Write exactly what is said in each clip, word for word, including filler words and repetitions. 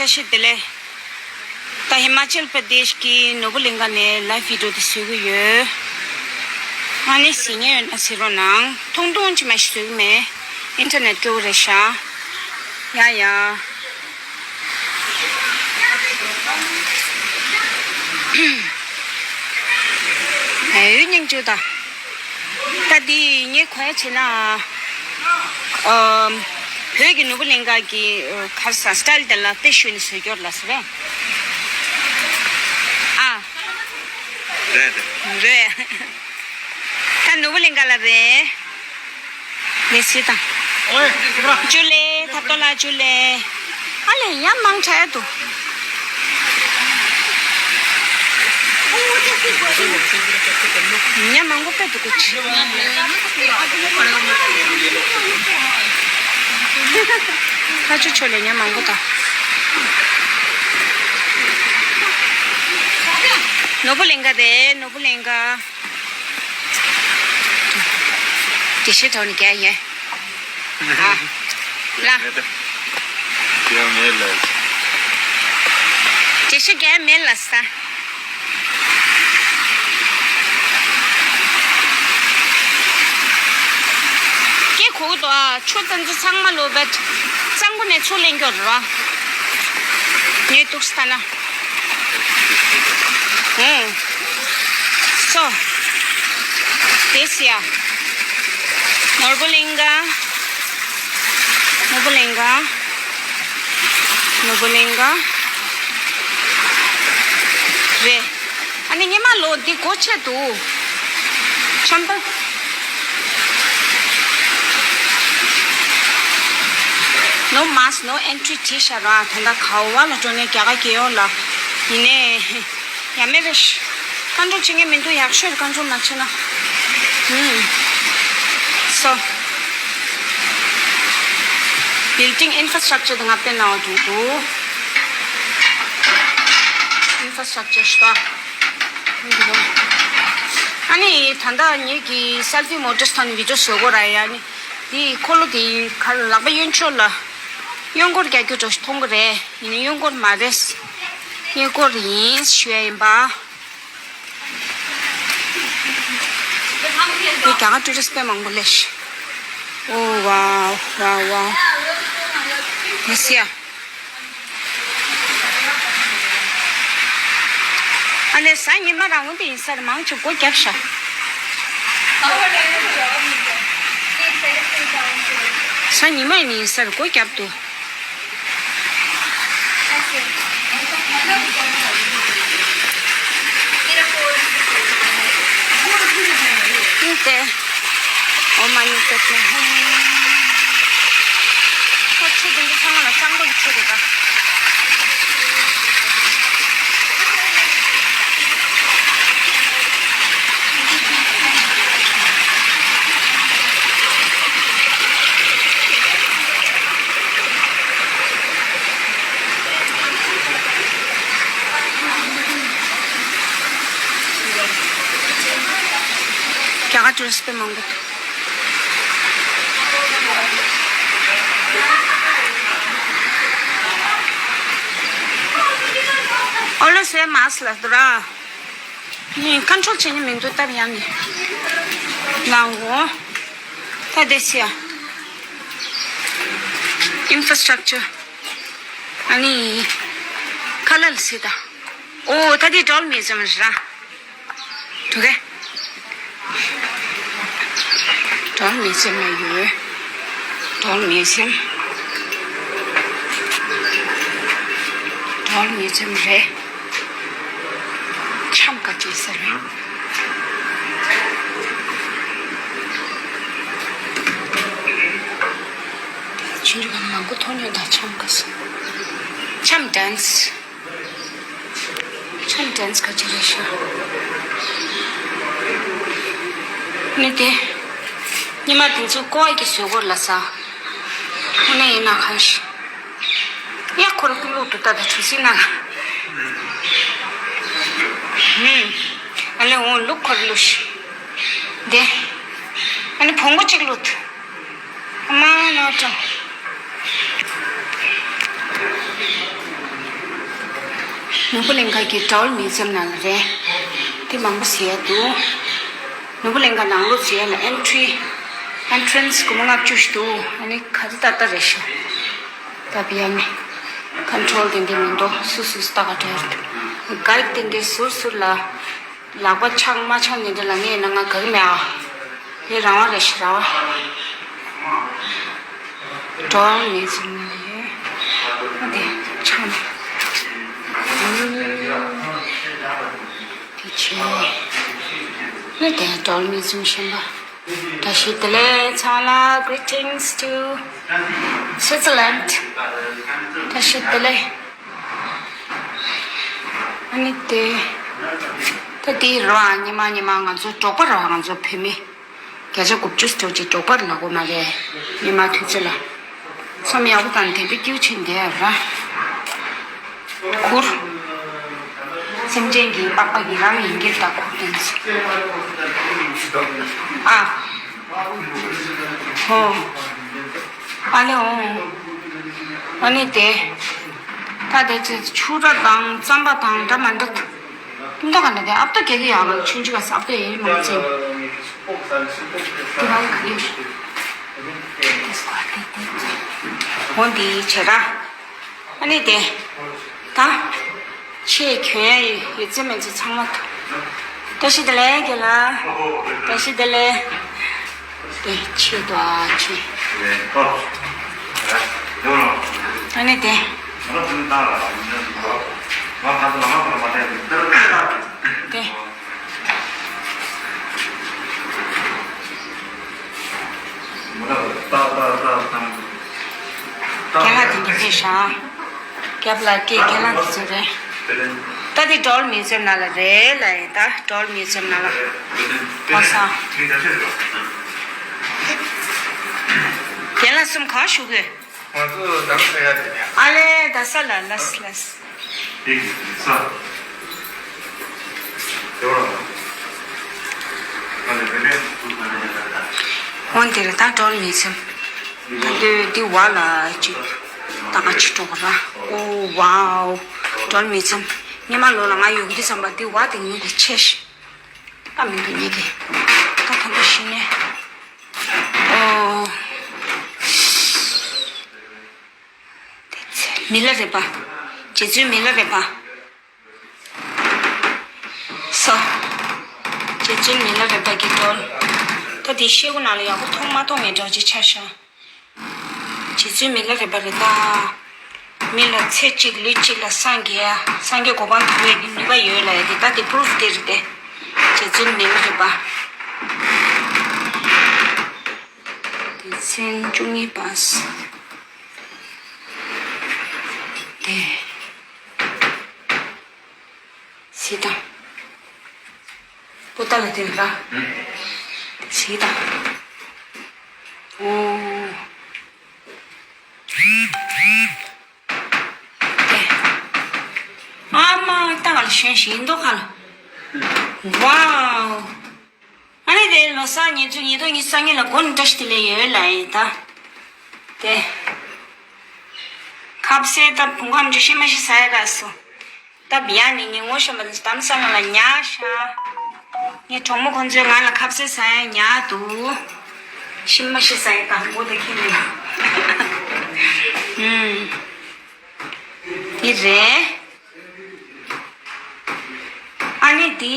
བཀྲ་ཤིས་བདེ་ལེགས། ད་ཧི་མ་ཅལ་པར་དེཤ་གི་ནོར་བུ་གླིང་ག་ནས་ལའིབ་བི་ཌི་ཡོ་དེ་བཟོ་གི་ཡོད། ཨ་ནི་གཟིགས་མཁན་ཡོད་ན་གཟིགས་རོགས་གནང་། ཐུང་ཐུང་ཅིག་མ་ཞིག་བཟོ་གི་མེད། ཨིན་ཊར་ནེཊ་སྐྱོ་བོ་རེད་ཤག་ཡ་ཡ། ཨ་ཡོད་སྙིང་རྗེ་ད། ད་འདི་ངས་གོ་ཡ་བྱས་ན། ཨ། བོད་ཀྱི་ནོར་བུ་གླིང་ག་གི་ཨ། ག་རེ་ཟ། སི་ཊལ་དེ་ལ་དཔེ་ཞུས་ནས་བཟོས་སྐྱོར་ལ་ཟེར་བས། ཨ། རེད་རེད། རེད། ད་ནོར་བུ་གླིང་ག་ལ་རེད། ལས་སྲིད་དང་། ཇུ་ལེ། ཐབ་ཏོ་ལ་ཇུ་ལེ། ཨ་ལས་ཉ་མང་དྲགས་འདུག་ཉ་མང་པོ་དཔེ་འདུག་གོ་ཅི། ཁ་ཆུ་ཆོ་ལས་ཉ་མང་པོ་དང་། ནོར་བུ་གླིང་ག་རེད། ནོར་བུ་གླིང་ག་དེ་ཤི་ཐོག་ནས་རྒྱག་ཡིན། ཨ། ལ། ཡང་མེད་ལ། དེ་ཤི་རྒྱག་མེད་ལ་ས། སྐད་གོ་གི་འདུག་ཨ། ཆུ་ཙམ་ཙམ་ཚང་མ་ལོ་བེད། གཙང་པོ་ནས་ཚུར་ལེན་རྒྱུ་རེད་བ། ངས་འདུག་ས་ན། ཨུང་། སོ། དེ་སི་ཡ། ནོར་བུ་གླིང་ག་ནོར་བུ་གླིང་ག་ནོར་བུ་གླིང་ག་རེད། ཨ་ནི་ཉི་མ་ལོ་འདི་སྒོ་ཕྱེ་འདུག་ཆམ་པ། No mask, no entry བྲིས་ཤག་ར། ད་ལྟ་ག་བ་ལ་འགྲོ་ནས་རྒྱ་གར་རྒྱལ་ཡོངས་ལ་ཡིན་ནའི་ཡ་མེད་པས། ཀོན་ཊོལ་བྱེད་མཁན་མི་འདུག་ཡག་ཤོས་ཀོན་ཊོལ་མ་བྱས་ན། ཧུམ། སོ། བིལ་ཌིང་ཨིན་ཕྲ་སི་ཊག་ཅར་དང་ང་བསྟན་གནང་བ་འདུག་འདུག་ཨིན་ཕྲ་སི་ཊག་ཅར་ཤ་ཨ་ནི་ད་ལྟ་ངེད་ཀྱི་སེལ་ཕི་མོ་ཊར་སི་ཐོག་ནས་བི་ཌིའོ་བཟོ་དགོས་ར་ཡ་ནི། དེ་འཁོར་ལོ་དེ་ག་ལག་པ་གཡོན་ཕྱོགས་ལ་གཡོན་སྐོར་རྒྱག་རྒྱུ་འདྲ་ཞིག་མཐོང་གི་རེད། ཡིན་ནའི་གཡོན་སྐོར་མ་རེད། གཡས་སྐོར་ཡིན་ཞུ་ཡ་ཡིན་པ། འདི་རྒྱ་གར་ཊུ་རི་སི་ཊི་དཔེ་མང་པོ་སླེབས་ཤག་ཨོ་ཝའོ་ཝའོ་ཝའོ། དེ་སི་ཡ། ཨ་ལས་གཟའ་ཉི་མ་རང་དབང་དེ་ཡིན་ས་རེད། མང་ཆེ་སྒོ་བརྒྱབ་ཤག་གཟའ་ཉི་མ་ཡིན་ཡིན་ས་རེད། སྒོ་བརྒྱབ་འདུག་ཨིན་ཏེ། ཨོཾ་མ་ཎི་པདྨེ་ཧཱུྃ། ཁ་ཆེ་དེ་འདི་ཚང་མ་ལ་གཙང་པོ་ཡི་ཆེ་རེད་པ། རྒྱ་གར་ཊུ་རི་སི་ཊི་དཔེ་མང་པོ་འདུག་ཨོ་ལོ་སེ་མཱ་སི་ལ་འདུག་ར། ནི་ཀོན་ཊོལ་བྱེད་ཉན་མི་འདུག་སྟབས་ཡག་ནི། ལའོ། ད་དེ་སི་ཡ། ཨིན་ཕྲ་སི་ཊག་ཅར། ཨ་ནི། ཁ་ལག་ལ་སི་ད། ཨོ་ད་དེ་ཌོལ་མིའུ་ཛི་ཡམ་ར། འདུག་གས། ཌོལ་མིའུ་ཛི་ཡམ་ལ་ཡོད། ཌོལ་མིའུ་ཛི་ཡམ། ཌོལ་མིའུ་ཛི་ཡམ་རེད། འཆམ་ག་ཅིག་ཟེར་བས། ཆུང་ཆུང་ག་མང་པོ་མཐོང་མྱོང་ད་འཆམ་ག་ཟེར། འཆམ་ཌན་སི། འཆམ་ཌན་སི་ག་ཅིག་རེད་ཤག་ནི་དེ། ཉི་མ་དེ་ཚོ་ཀོ་བ་གི་བཟོས་སྐོར་ལ་ས། ཧུ་ནས་ཡིན་ན་གང་ཞིག་ཡ་ཁོ་རང་ཀུན་ལུག་ཏུ་ལྟ་ད་གྲུ་གཟིངས་ན། ཧུམ། ཨ་ལེ་འོང་ལུག་ཁོར་ལུག་ཤི། དེ། ཨ་ནི་བོང་བུ་གཅིག་ལུག་ཏུ། ཨ་མ་ན་ཏྲ། ནོར་བུ་གླིང་ཁ་གི་Doll Museum ནང་ལ་རེད། དེ་མང་པོ་ཟེར་ཡ་འདུག་ནོར་བུ་གླིང་ཁ་ནང་ལོགས་ཟེར་ཡ་ལ་entry entrance སྒོར་མོ་ལྔ་བཅུ་ཞིག་འདུག་ཨ་ནི་ག་རེ་ཏག་ཏག་རེད་ཤག་ད་བི་ཡ་ནི་control དེ་འདྲ་མི་འདུག་སུ་སུ་ཏག་ཏག་རེད། guide དེ་འདྲ་ཟུར་ཟུར་ལ་ལག་པ་འཆང་མ་འཆང་དེ་འདྲ་ལ་ངས་ན་ང་ག་གི་མེད་ཨ། དེ་རང་དབང་རེད་ཤག་རང་དབང་། Doll Museum ནས་ཨ་དེ་ཆང་དེ་བྱས་ནས་དེ་Doll Museum གཞན་པ། བཀྲ་ཤིས་བདེ་ལེགས་ཚང་ལ། Greetings to Switzerland. བཀྲ་ཤིས་བདེ་ལེགས། ཨ་ནི་དེ་ད་དེ་རེད་བ། ཉི་མ་ཉི་མ་ང་ཚོ་འབྲོག་པ་རེད་བ། ང་ཚོ་བོད་མི་བརྒྱ་ཆ་དགུ་བཅུ་ཙམ་ཅིག་འབྲོག་པ་རེད་ལབ་དགོས་མ་རེད། ཉི་མ་དུས་ཚོད་ལ་བསམ་ཡག་པོ་དང་དེ་འདྲ་སྐྱིད་པོ་ཕྱིན་བསྡད་ཡ་ར། གུར། སེམས་ཅན་གྱི་པགས་པ་གི་རང་ཡིན་གྱི་ད་གུར་དེ་ཚོ། ཨ། ཧོ། ཨ་ལེ་འོང་། ཨ་ནི་དེ། ད་དེ་ཚོ་ཕྱུར་ར་དང་རྩམ་པ་དང་འདྲ་མི་འདྲ། ཨ་མདོ་ག་ན་དེ་ཨ་མདོ་རྒྱག་གི་ཡག་ལ་ཆུང་ཆུང་ག་ས་ཨ་མདོ་ཡེ་མང་ཚེ། དེ་བ་ག་ཡོད། འོ་འདི་བྱེད་ར། ཨ་ནི་དེ། ད། ཆེད་གྱོན་ཡ་ཡོད་ཚད་མེད་ཚད་ཚང་མ་ཐོབ། བཀྲ་ཤིས་བདེ་ལེགས་རྒན་ལགས། བཀྲ་ཤིས་བདེ་ལེགས། དེ་ཆེད་དུ་ཨ་ཆེ། ཨ་ནི་དེ། དེ། རྒན་ལགས་དེ་འདྲ་ཕེབས་ཤག་རྒྱབ་ལ་སྐད་རྒན་ལགས་དེ་ཚོ་རེད། ད་དེ་Doll Museum ནང་ལ་རེད་ལ་ཡིན། ད་Doll Museum ནང་ལ་ཕོ་ས། རྒན་ལགས་གསུམ་གང་བཞུགས་དགོས། ང་ཚོ་རྡ་རམ་ས་ཡ་དེ་ནས། ཨ་ལེ་རྡ་ས་ལ་ལགས་ལགས། དེ་ས། དེ་བར། ཨ་ལེ་རེ་རེ་དུ་ས་ནས་ཡ་ད་ད། འོན་ཏེ་རེ་ད་Doll Museum། ད་དུས་འདི་བ་ལ་ཅིག་ད་ག་ཅིག་འགྲོ་ག་ར། ཨོ་wow Doll Museum། སྔོན་མ་ལོ་ལ་ང་ཡོང་གི་བསམ་པ་འདི་བ་དེ་ངོས་དེ་ཆེ་ཤི། ཨ་མི་འདུག་ཉེ་གི། ད་ད་འདི་ཤི་ནས། ཨོ། མི་ལ་རས་པ། རྗེ་བཙུན་མི་ལ་རས་པ། སོ། རྗེ་བཙུན་མི་ལ་རས་པ་གི་Doll། ད་དེ་ཤེལ་སྒོ་ནང་ལ་ཡག་པོ་མཐོང་མ་མཐོང་བའི་འདྲ་ཅིག་ཆགས་ཤག་རྗེ་བཙུན་མི་ལ་རས་པ་རེད་ད། མི་ལ་ཚེ་གཅིག་ལུས་གཅིག་ལ་སངས་རྒྱས་ཡ། སངས་རྒྱས་གོ་འཕང་ཐོབ་པའི་ནུས་པ་ཡོད་ལ་ཡ། དེ་ད་དེ་པུ་རུ་ཕུ་དེ་རེད་དེ། རྗེ་བཙུན་མི་ལ་རས་པ། སྡེ་ཚན་བཅུ་གཉིས་པ། དེ། གཟིགས་དང་། པོ་ཏ་ལ་དེ་ར། གཟིགས་དང་། ཨོ། དེ། ཨ་མ་ཏ་ག་ལ་ཞོན་ཞིག་ཡིན་མདོག་ཁ་ལ། ཝའོ། ཨ་ནི་དེ་ལོ་གསར་ཉིན་ཚོ་ཉིས་སྟོང་ཉི་ཤུ་རྩ་གཉིས་ལ་སྒོ་ནས་བཀྲ་ཤིས་བདེ་ལེགས་ཡོད་ལ་ཡིན་ད། དེ། ཁ་ཟས་ད་བུ་ཁམས་ཀྱི་ཤི་མ་ཤི་ཟ་ཡ་ར་སོ། ད་བི་ཡ་ནི་ངས་ངོ་ཤེས་པ་དམ་ས་ང་ལ་ཉག་ཤག་ངའི་གྲོགས་མོ་ཁོང་ཚོས་ང་ལ་ཁ་ཟས་ཟ་ཡ་ཉག་འདུག་ཤི་མ་ཤི་ཟ་ཡ་དང་པོ་དེ་ཁྱེད་ནི། ཨུམ། འདི་རེད། ཨ་ནི་འདི།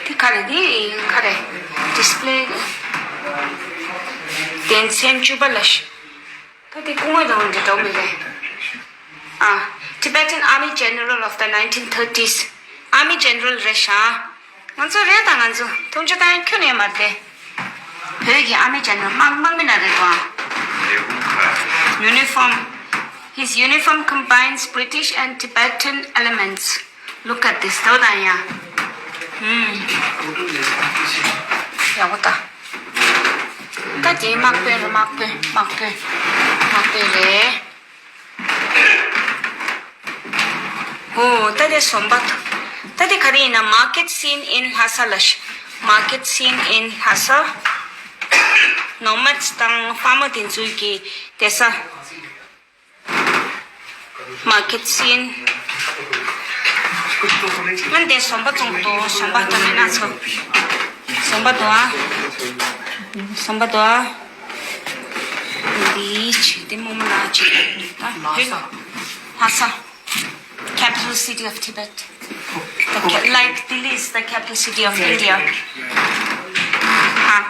འདི་ག་རེ་འདི་ག་རེ། display། དོན་ཚན་བཅུ་པ་ལ་ཤི། ད་འདི་སྐུ་ངོ་དང་འདི་འདྲ་མི་རེད། ཨ། Tibetan Army General of the nineteen thirties། Army General རེད་ཤག་ང་ཚོ་རེད་ད། ང་ཚོ་མཐོང་ཆ་ད་ཁྱོན་ནས་མ་རེད། བོད་ཀྱི་ཨ་མི་ཅན་ནི་དམག་དམག་མི་ན་རེད་དོ། Uniform. His uniform combines British and Tibetan elements. Look at this. དོ་དང་ཡ། ཧུམ། ཡག་པོ་ད། ད་དེ་དམག་དཔོན་རེད། དམག་དཔོན་དམག་དཔོན་དམག་དཔོན་རེད། ཨོ། ད་དེ་སོམ་པ། ད་དེ་ག་རེ་ཡིན་ན། Market scene in Lhasa ལ་ཤི། Market scene in Lhasa། Nomads དང་farmer དེ་ཚོའི་གི་བསྡད་ས། Market scene ང་འདི་ཟོམ་པ་བཙོང་གི་འདུག་ཟོམ་པ་དང་མི་སྣ་ཚོ། ཟོམ་པ་འདུག་ཨ། ཟོམ་པ་འདུག་ཨ། འདི་ཆེ་དེ་མོ་མོ་ལ་ཆེ། ད་བོད་ལྷ་ས། Capital city of Tibet. The ca- like Delhi is the capital city of India. हाँ,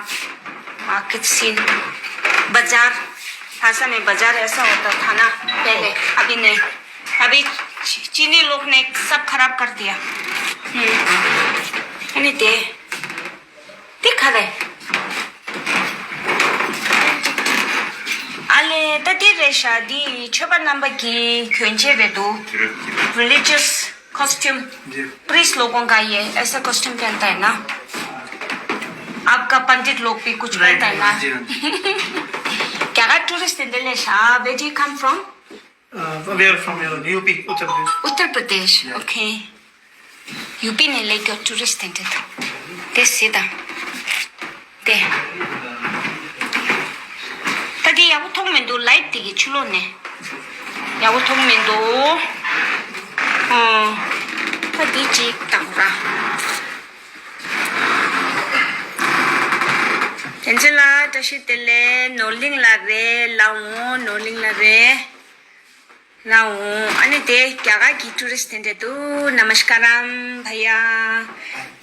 market scene. बाजार. भाषा में बाजार ऐसा होता था ना पहले, अभी नहीं. अभी ची- चीनी लोग ने सब खराब कर दिया. हम्म. अनि ते, ते खा रहे. अले, त ते रे शादी, छोबा नंबर की क्यों चे रे तू? Religious costume. जी. Priest लोगों का ये ऐसा costume पहनता है ना? आपका पंडित लोग भी कुछ पहनता है ना? जी, हाँ जी. क्या का tourist इंदले शा, where do you come from? Uh, we are from here, U P, Uttar Pradesh. Uttar Pradesh, yeah. Okay. U P ནས་སླེབས་ཀྱོག་tourist དེ་འདྲ་དང་། དེ་སྲིད་དང་། དེ། ད་དེ་ཡག་པོ་མཐོང་མི་འདུག light དེ་གི་ཕྱི་ལོགས་ནས། ཡག་པོ་མཐོང་མི་འདུག་ཨོ། ད་དེ་གཅིག་དང་ར། དྲན་ཆེ་ལ་བཀྲ་ཤིས་བདེ་ལེགས། ནོར་གླིང་ལ་རེད་ལ་འོང་། ནོར་གླིང་ལ་རེད། ལའོ། ཨ་ནི་དེ་རྒྱ་གར་གྱི་ཊུ་རི་སི་ཊི་དེ་འདྲ་འདུག Namaskaram bhaiya.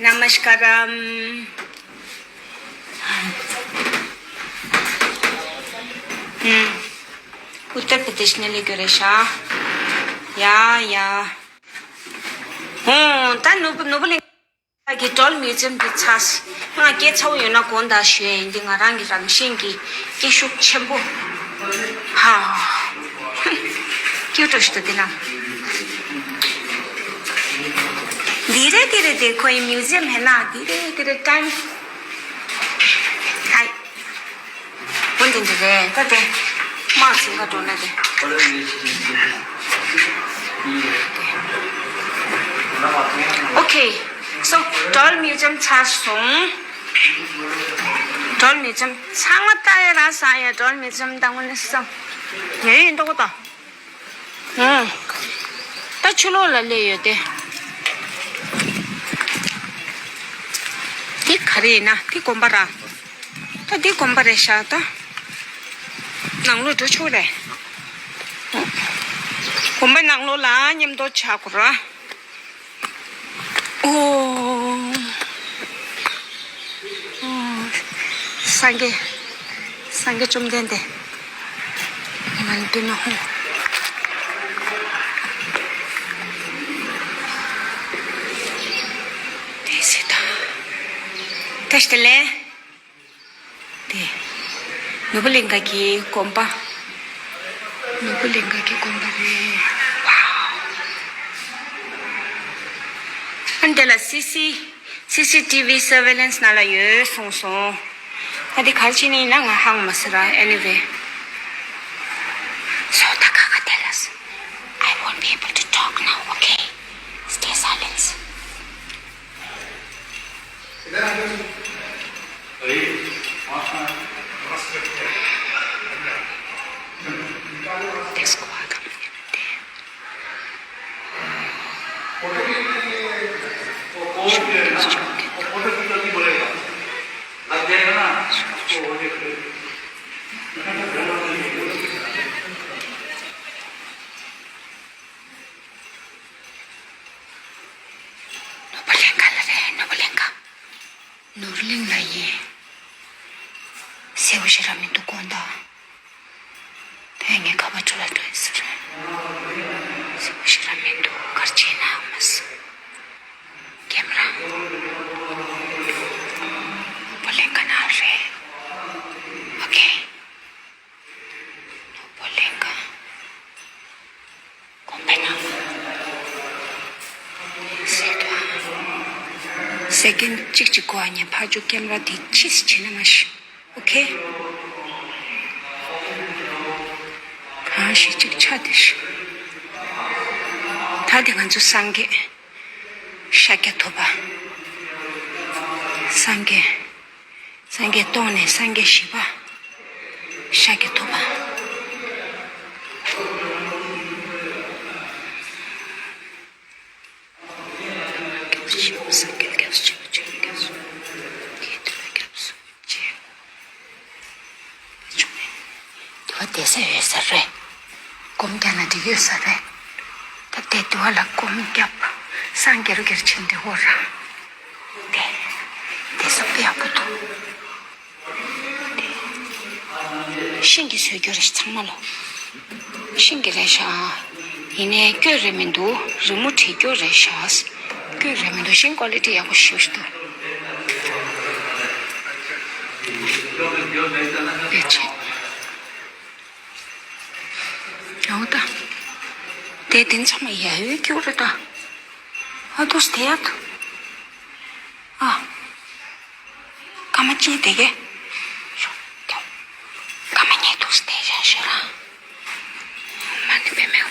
Namaskaram. ཨུམ། ཨུ་ཏར་པྲ་དེཤ་ནས་སླེབས་ཀྱི་རེད་ཤག་ཡ་ཡ། ཨོ། ད་ནོར་བུ་ནོར་བུ་གླིང་། ད་གི་ཌོལ་མིའུ་ཛི་ཡམ་དེ་ཚར། ང་སྐད་ཚ་བོ་ཡོད་ན་དགོངས་དག་ཞུ་ཡ་ཡིན། འདི་ང་རང་གི་རང་བཞིན་གྱི་སྐད་ཤུགས་ཆེན་པོ། ཧ། སྐྱིད་འགྲོ་ཞིག་འདུག་འདི་ན། འདི་རེད་འདི་རེད་དེ་ཁོའི་མིའུ་ཛི་ཡམ་ཧེ་ན་འདི་རེད་འདི་རེད་ཊའིམ། ཧའི། འོ་འདི་འདྲ་རེད་ད་དེ། དམག་ཟིན་ག་འགྲོ་ན་དེ། ཨོ་ཁེ། སོ་ཌོལ་མིའུ་ཛི་ཡམ་ཚར་སོང་། ཌོལ་མིའུ་ཛི་ཡམ་ཚང་མ་ལྟ་ཡ་ར་ས་ཡ་ཌོལ་མིའུ་ཛི་ཡམ་ད་དངོས་གནས་སོ། ཡོད་ཡོད་འདུག་གོ་ད། ཨང་། ད་ཕྱི་ལོགས་ལ་སླེབས་ཡོད་དེ། འདི་ག་རེ་ཡིན་ན་འདི་དགོན་པ་ར། ད་འདི་དགོན་པ་རེད་ཤག་ད། ནང་ལོགས་འགྲོ་ཆོག་རེད། དགོན་པ་ནང་ལོགས་ལ་མཉམ་དུ་ཆགས་དགོས་ར། ཨོ། ཨོ། སངས་རྒྱས། སངས་རྒྱས་བཅོམ་ལྡན་འདས། མ་ཎི་པདྨེ་ཧཱུྃ། དེ་སྲིད་དང་། བཀྲ་ཤིས་བདེ་ལེགས། དེ། ནོར་བུ་གླིང་ག་གི་དགོན་པ། ནོར་བུ་གླིང་ག་གི་དགོན་པ་རེད། ཝའོ། ཨ་ནི་དེ་ལ་སི་སི། སི་སི་ཊི་ཝི་surveillance ནང་ལ་ཡོད་གསུངས་སོང་། ད་དེ་ག་རེ་བྱས་ནས་ཡིན་ན་ང་ཧ་གོ་མ་སོང་ར། Anyway. So ད་ཁ་ཁ་དེ་ལ། I won't be able to talk now, okay? Stay silence. ནོར་བུ་གླིང་ག་ལ་རེད། ནོར་བུ་གླིང་ག་ནོར་གླིང་ལ་ཡིན། གསལ་པོ་ཞེ་དྲག་མི་འདུག་དགོངས་དག་དེ་ངས་ཁ་པར་ཁྲོད་ལ་སྤྲད་ཟེར། གསལ་པོ་ཞེ་དྲག་མི་འདུག་ག་རེ་བྱས་ན་མ་སོང་། ཀེམ་ར། ནོར་བུ་གླིང་ག་ནང་རེད། ཨོ་ཁེ། ནོར་བུ་གླིང་ག་དགོན་པའི་ནང་། སེ་ཀེན་གཅིག་གཅིག་གོ་ཨ་ཉེ་ཕར་ཚུར་ཀེམ་ར་དེ་ཕྱིས་བྱེད་ན་མ་ཤི། ཨོ་ཁེ། གང་ཞིག་གཅིག་ཆ་དེ་ཤི། ད་དེ་ང་ཚོ་སངས་རྒྱས་ཤཱཀྱ་ཐུབ་པ། སངས་རྒྱས། སངས་རྒྱས་སྟོང་ནས་སངས་རྒྱས་བཞི་པ། ཤཱཀྱ་ཐུབ་པ། ཆེན་པོ་སངས་རྒྱས་ལ་སྐྱབས་སུ་མཆིའོ། ཆོས་ལ་སྐྱབས་སུ་མཆིའོ། དེ་དུས་ལ་སྐྱབས་སུ་མཆིའོ། དེ་བ་བསྡད་ས་ཡོད་ས་རེད། སྒོམ་རྒྱག་ན་འགྲིག་ཡོད་ས་རེད། ད་དེ་དུས་ལ་སྒོམ་རྒྱབ་སངས་རྒྱས་རུ་གྱུར་ཕྱིན་དེ་འོ་ར། དེ་བསྡད་ས་དཔེ་ཡག་པོ་འདུག་ཤིང་གི་བཟོས་རྒྱུ་རེད་ཚང་མ་ལོ། ཤིང་གི་རེད་ཤག་ཡིན་ནའི་སྐྱོ་རེད་མི་འདུག་རི་མོ་བྲིས་རྒྱུ་རེད་ཤག་སྐྱོ་རེད་མི་འདུག་ཤིང་ཀོ་ལི་ཊི་ཡག་པོ་ཞེ་པོ་ཞིག་འདུག་དེ་བྱས། ཡང་ད། དེ་དེ་ཚང་མ་ཡ་ཡོད་སྐྱོ་རེད་ད། ཨ་ཏོས་དེ་ཡ་ཏོ། ཨ། ཀ་མ་ཅི་དེ་གེ། ཀ་མ་ཉེ་དུས་དེ་ཞན་ཞེ་ར། མ་ནི་པེ་མེ། ཨ།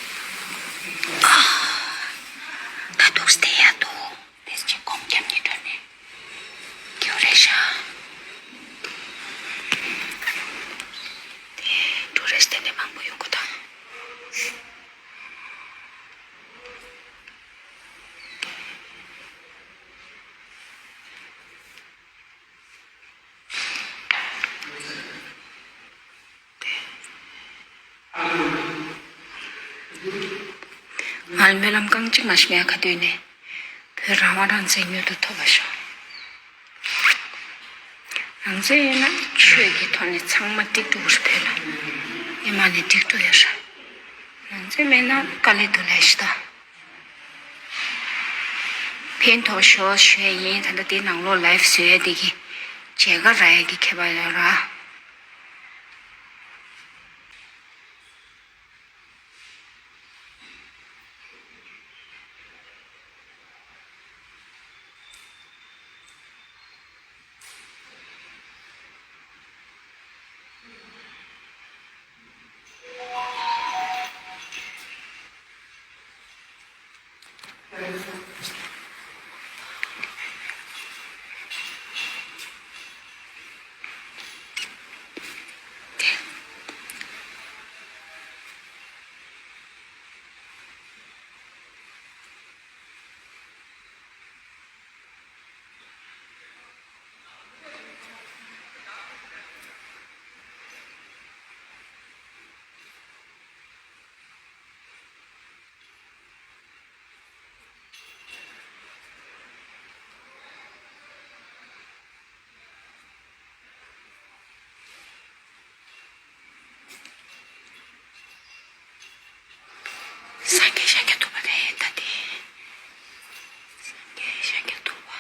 ད་དུས་དེ་ཡ་ཏོ། དེ་ཅི་གོམ་རྒྱབ་ཉེ་དྲོ་ནས། ཀྱོ་རེ་ཤ། དེ་ཀྲུ་རེ་སི་དེ་ནས་མང་པོ་ཡོང་གི་ད། ང་ལ་སྨོན་ལམ་རྐང་གཅིག་མ་ཤི་མེད་ཁ་སྟོད་ནས་བོད་རང་དབང་རང་བཙན་མྱུར་དུ་ཐོབ་པ་ཤོག་རང་བཙན་ཡོད་ན་ཆོས་ཀྱི་ཐོག་ནས་ཚང་མ་འགྲིག་འགྲོ་གི་རེད། བོད་ལ་ཨེ་མ་ནས་འགྲིག་འགྲོ་ཡོད་ར། རང་བཙན་མེད་ན་དཀའ་ལས་སྡུག་ལས་ཤི་ད། ཕན་ཐོགས་ཤོག་ཞུ་ཡས་ཡིན། ད་ལྟ་དེའི་ནང་ལོགས་ལའིབ་བཟོ་ཡས་དེ་གི་མཇལ་ཁ་རག་ཡས་ཀྱི་ཁྱད་པར་ཡོད་ར། སངས་རྒྱས་ཤཱཀྱ་ཐུབ་པ་རེད་ད་དེ། སངས་རྒྱས་ཤཱཀྱ་ཐུབ་པ།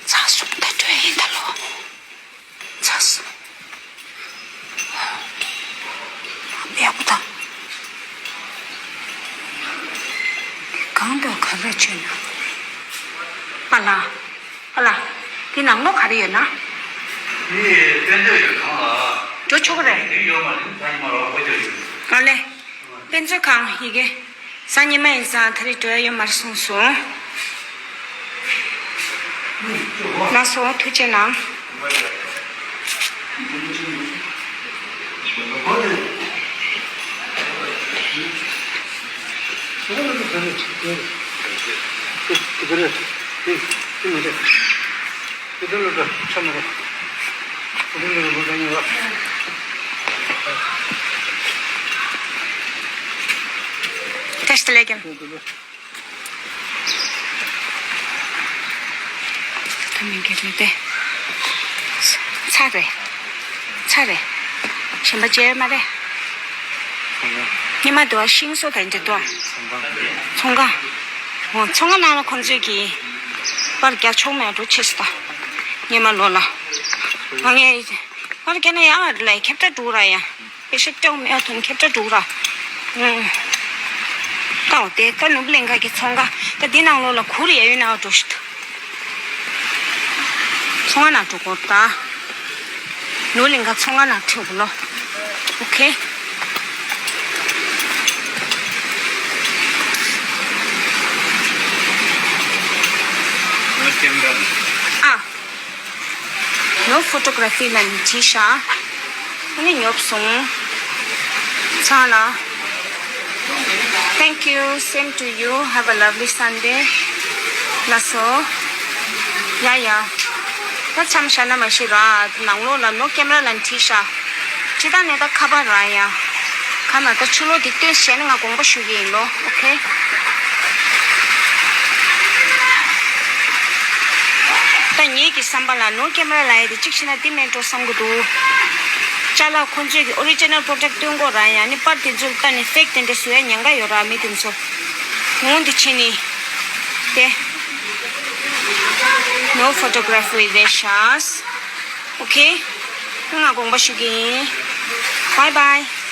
ཚ་སོང་ད་འགྲོ་ཡིན་ད་ལོ། ཚ་སོང་། ཡག་པོ་དང་། གང་དུ་ག་རེ་བྱས་ན། པ་ལ། པ་ལ། དེ་ནང་ལོགས་ག་རེ་ཡོད་ན། དེ་དཔེ་མཛོད་ཡོད་གང་ལ། འགྲོ་ཆོག་གི་རེད། དེ་ཡོད་མ་རེད་ད་ཉི་མ་རོགས་པ་ཅོ་ཡོད། ཨ་ལེ། དཔེ་མཛོད་ཁང་ཡི་གེ་གཟའ་ཉི་མ་ཡིན་ཙང་ད་རེས་འགྲོ་ཡ་ཡོད་མ་རེད་གསུངས་སོང་། ལགས་སོ་ཐུགས་རྗེ་གནང་། བཀྲ་ཤིས་བདེ་ལེགས་ཀྱང་། ད་མི་འགྱུར་ནི་དེ། ཚ་རེད། ཚ་རེད། གཞན་པ་མཇལ་ཡོད་མ་རེད། ཉི་མ་དུ་བ་ཤིང་བཟོ་དང་འདྲ་དུ་བ། ཚོང་ཁང་། ཚོང་ཁང་ནང་ལ་ཁོང་ཚོས་ཀྱིས་པར་རྒྱག་ཆོག་མེད་འགྲོ་ཆེ་སུ་ད། ཉི་མ་ལོ་ལ། ང་ངས་པར་རྒྱག་ན་ཡག་ལ་ཁྱབ་བསྒྲགས་འགྲོ་ར་ཡ། པེ་ཤ་སྐྱོག་མེད་ཐུན་ཁྱབ་བསྒྲགས་འགྲོ་ར། ཨུམ། ད་འོ་དེ་ད་ནུབ་གླིང་ག་གི་ཚོང་ཁང་ད་འདི་ནང་ལོ་ལ་ཁུར་ཡ་ཡོད་ན་འགྲོ་ཤི་ད། ཚོང་ཁང་ནང་འགྲོ་དགོས་ད། ནོར་གླིང་ག་ཚོང་ཁང་ནང་ཁྲིད་དགོས་ལོ། ཨོ་ཁེ། ཨ། ནོར་ཕོ་ཊོ་གྷ་ར་ཕི་ལ་ནི་བྲིས་ཤག་ཨ་ནི་ཉོབ་སོང་། ཚང་ལ། Thank you. Same to you. Have a lovely Sunday. ལགས་སོ། ཡ་ཡ། ད་མཚམས་བཞག་ན་མ་ཤེས་ར། ནང་ལོགས་ལ་ནོ་ཀེམ་ར་ལ་བྲིས་ཤག་ཅི་ད་ནས་ད་ཁ་པར་ར་ཡ། ཁ་ན་ད་ཕྱི་ལོགས་འདི་སྟོན་བྱས་ནས་ང་དགོངས་པ་ཞུ་གི་ཡིན་ལོ། ཨོ་ཁེ། ད་ངེད་ཀྱི་བསམ་པ་ལ་ནོ་ཀེམ་ར་ལ་ཡ་དེ་གཅིག་བྱས་ན་འདི་མེད་འགྲོ་བསམ་གི་འདུག་ཅ་ལག་ཁོང་ཚོས་ཀྱི་ཨོ་རི་ཇི་ནལ་པོ་རོ་ཌག་སྟོན་གོ་ར་ཡང་ནི་པར་དེ་ཚོ་ལྟ་ནས་ཕེག་དེ་འདྲ་བཟོ་ཡ་ཉེན་ཁ་ཡོད་ར་མི་དེ་ཚོ། འོང་འདི་ཕྱིན་ནི། དེ། No photography རེད་ཤག་ཨོ་ཁེ། ང་དགོངས་པ་ཞུ་གི་ཡིན། Bye bye.